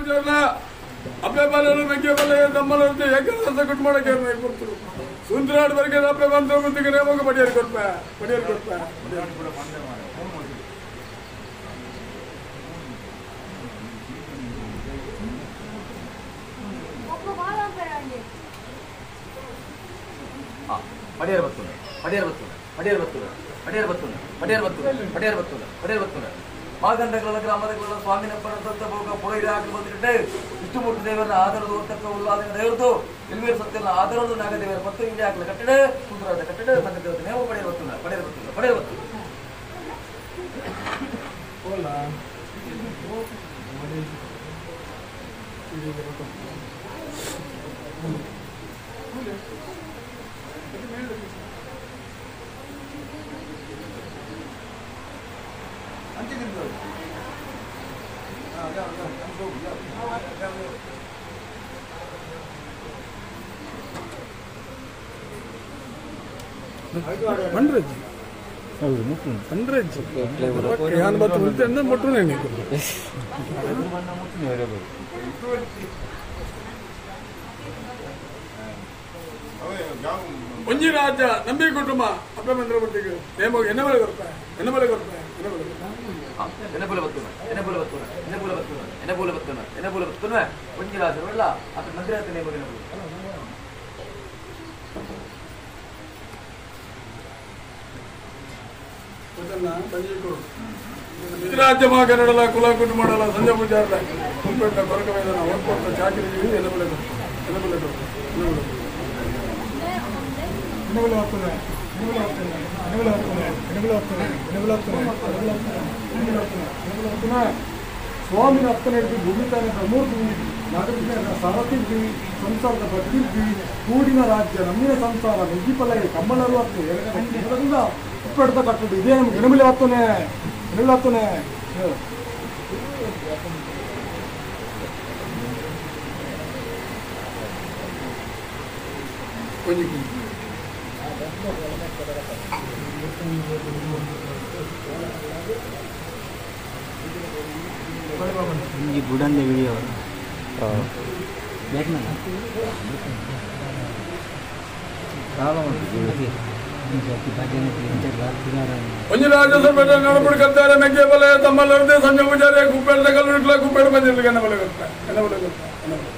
ಪೂಜಾರ್ಲ ಅಪ್ಪೆ ಬಾಲರು ಮೆಕ್ಕೆ ಬಲ್ಲ ತಮ್ಮಲರ್ದು ಏಕರಸ ಕೊಟ್ಟು ಮಾಡಕ್ಕೆ ಕೊಡ್ತರು ಸುಂದರಾಡ್ ಬರ್ಗೆ ಅಪ್ಪೆ ಬಂದ್ರೆ ಮುಂದಕ್ಕೆ ನೇಮಕ ಪಡಿಯರ್ ಕೊಡ್ಪ ಪಡಿಯರ್ ಕೊಡ್ಪ ಪಡಿಯರ್ ಬರ್ತದೆ ಪಡಿಯರ್ ಬರ್ತದೆ ಪಡಿಯರ್ ಬರ್ತದೆ ಪಡಿಯರ್ ಬರ್ತದೆ ಪಡಿಯರ್ ಬರ್ತದೆ ಪಡಿಯರ್ ಬರ್ತದೆ ಪಡಿಯರ್ ಬರ್ತದೆ ಮಾಗಂಡಗಳ ಗ್ರಾಮದಗಳ ಸ್ವಾಮಿನಪ್ಪನ ಸಂತ ಭೋಗ ಪುರೈರ ಹಾಕಿ ಬಂದಿಟ್ಟೆ ವಿಷ್ಣುಮೂರ್ತಿ ದೇವರನ್ನ ಆದರದು ಹೊರತಕ್ಕ ಉಲ್ಲಾದಿನ ದೇವರದು ಎಲ್ವೇರು ಸತ್ಯನ ಆದರದು ನಾಗದೇವರ ಮತ್ತು ಇಂಡಿ ಹಾಕಲ ಕಟ್ಟಡ ಸುಂದರವಾದ ಕಟ್ಟಡ ಮತ್ತೆ ದೇವತೆ ನೇಮ ಪಡೆಯ ಬರ್ತದೆ ಪಡೆಯ ಬರ್ತದೆ ಪಡೆಯ ಬರ್ತದೆ ಪಂಡ್ರೆಜ್ಜಿ ಹೌದು ಮುಟ್ಟು ಪಂಡ್ರೆಜ್ಜಿ ಯಾನ್ ಬತ್ತು ಮುಂತೆ ಮುಟ್ಟು ನೇನೆ ಒಂಜಿ ರಾಜ್ಯ ನಂಬಿ ಕುಟುಂಬ ಅಪ್ಪೆ ಮಂತ್ರ ಬಟ್ಟಿಗೆ ನೇಮೋಗಿ ಎನ್ನ ಬಲೆ ಕೊರ್ಪ ಎನ್ನ ಬಲೆ ಕೊರ್ಪ ಎನ್ನ ಬಲೆ ಎನ್ನ ಬಲೆ ಬತ್ತುನ ಎನ್ನ ಬಲೆ ಬತ್ತುನ ಎನ್ನ ಬಲೆ ಬತ್ತುನ ಎನ್ನ ಬಲೆ ಬತ್ತುನ ಎನ್ನ ಬಲೆ ಬತ್ತುನ ಒಂಜಿ ರಾಜ್ಯ ಅಲ್ಲ ಅಪ್ಪ ಮಂತ್ರ ನೇಮೋಗಿ ಎನ್ನ ಬಲೆ ರಾಜ್ಯ ಮಹಾಕನ್ನಡಲ ಕುಲ ಕುಟುಂಬಡಲ ಸಂಜೆ ಪೂಜಾರ್ಲ ಕುಂಪೆಟ್ಟ ಕೊರಕ ಮೈದಾನ ಒಟ್ಕೊಟ್ಟ ಚಾಕರಿ ಎನ್ನ ಬಲೆ ಕೊರ್ಪ ಎನ್ನ ಬಲೆ ಕೊರ್ಪ ಎನ್ನ ಬಲೆ ಸ್ವಾಮಿನ ಅಪ್ಪನ ಹಿಡಿದು ಭೂಮಿ ತಾನೆ ಬ್ರಹ್ಮೂರ್ತಿ ನಾಗರಿಕ ಸಾರಥಿ ಸಂಸಾರದ ಬಗ್ಗಿರ್ತಿ ಕೂಡಿನ ರಾಜ್ಯ ನಮ್ಮಿನ ಸಂಸಾರ ಮೆಗ್ಗಿಪಲ್ಲ ಕಮ್ಮಲರು ಆಗ್ತದೆ ಉಪ್ಪೆಡ್ತ ಕಟ್ಟದು ಇದೇ ನಮ್ಗೆ ಎನಮಲೆ ಆಗ್ತಾನೆ ಎನಮಲೆ ಆಗ್ತಾನೆ. ಈ ಬುಡಂದೆ ವಿಡಿಯೋ ಒಂಜಿ ರಾಜ್ಯ ಸರ್ಪಂಚ ನಡಪುಡು ಕತ್ತಾರೆ ಮೆಕ್ಕೆ ಬಲೆ ತಮ್ಮಲ್ಲರ್ದೆ ಸಂಜೆ ಪೂಜಾರಿ ಕುಪ್ಪೆಡ್ದ ಕಲ್ಲುಡ್ಲ ಕುಪ್ಪೆಡ್ ಬಂದಿರ್ಲಿಕ್ಕೆ ಎನ್ನ ಬಲೆ ಕೊರ್ಪ ಎನ್ನ ಬಲೆ ಕೊರ್ಪ ಎನ್ನ ಬಲೆ